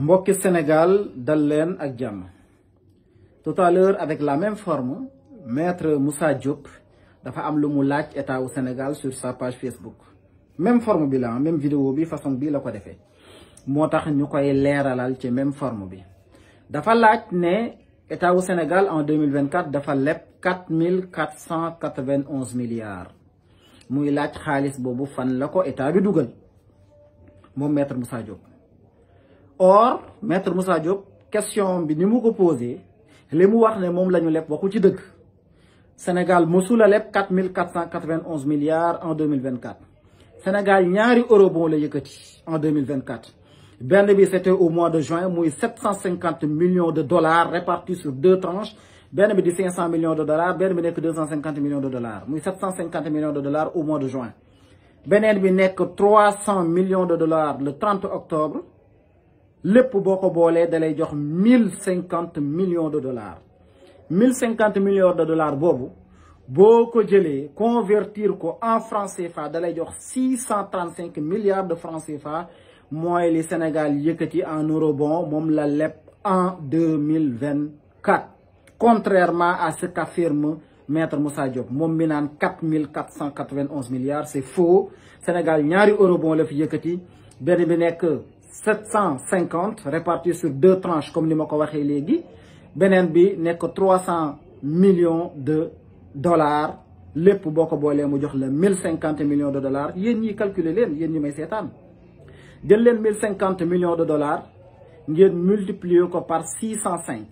mbokki Sénégal dal leen ak jàmm. Tout à l'heure avec la même forme maître Moussa Diop dafa am lu mu laaj état wu Sénégal sur sa page Facebook. Même forme bi la même vidéo bi façon bi la ko defee moo tax ñu koy leeralal ci même forme bi. Dafa laaj ne état wu Sénégal en 2024 dafa leb 4491 milliards muy laaj xaalis boobu fan la ko état bi dugal moom maître Moussa Diop. Or maître Moussa Diop question bi ni mu ko posé li mu wax ne moom la ñu leb waxu ci dëgg. Sénégal mosul a leb 4491 milliards en 2024. Sénégal ñaari eurobond la yëkkati en 2024. benn bi c'était au mois de juin muy 750 millions de dollars répartis sur 2 tranches. benn bi di 500 millions de dollars benn bi nekk 250 millions de dollars muy 750 millions de dollars au mois de juin. beneen bi nekk 300 millions de dollars le 30 octobre. lépp boo ko boolee da lay jox 1050 millions de dollars 1050 millions de dollars boobu boo ko jëlee convertir ko en francs CFA da lay jox 635 milliards de francs CFA mooy li Sénégal yëkkati en eurobond moom la leb en 2024. Contrairement à ce qu'affirme maître Moussa Diop moom mi naan 4491 milliards c'est faux. Sénégal ñaari eurobond la fi yëkkati benn bi nekk 750 répartis sur 2 tranches comme ni ma ko waxee léegi beneen bi nekk 300 millions de dollars lépp boo ko boolee mu jox la 1050 millions de dollars yéen ñi calculer leen yéen ñi may seetaan jël leen 1050 millions de dollars ngeen multiplier ko par 605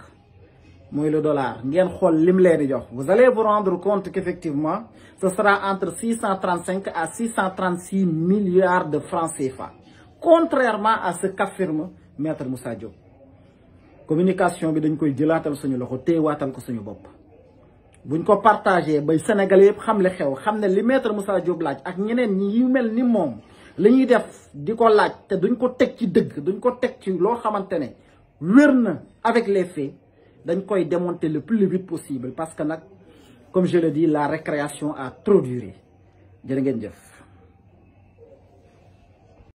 mooy le dollar ngeen xool lim leen di jox vous allez vous rendre compte qu'effectivement ce sera entre 635 à 636 milliards de francs CFA. Contrairement à ce qu'affirme maître Moussa Diop communication bi dañ koy jëlaatal suñu loxo téewaatal ko suñu bopp buñ ko partagé ba Sénégalais yëpp xam li xew xam ne li maître Moussa Diop laaj ak ñeneen ñi yu mel ni moom li ñuy def di ko laaj te duñ ko teg ci dëgg duñ ko teg ci loo xamante ne wér na avec les faits dañ koy démonter le plus vite possible parce que nag comme je le dis la récréation a trop duré jërë ngeen jëf.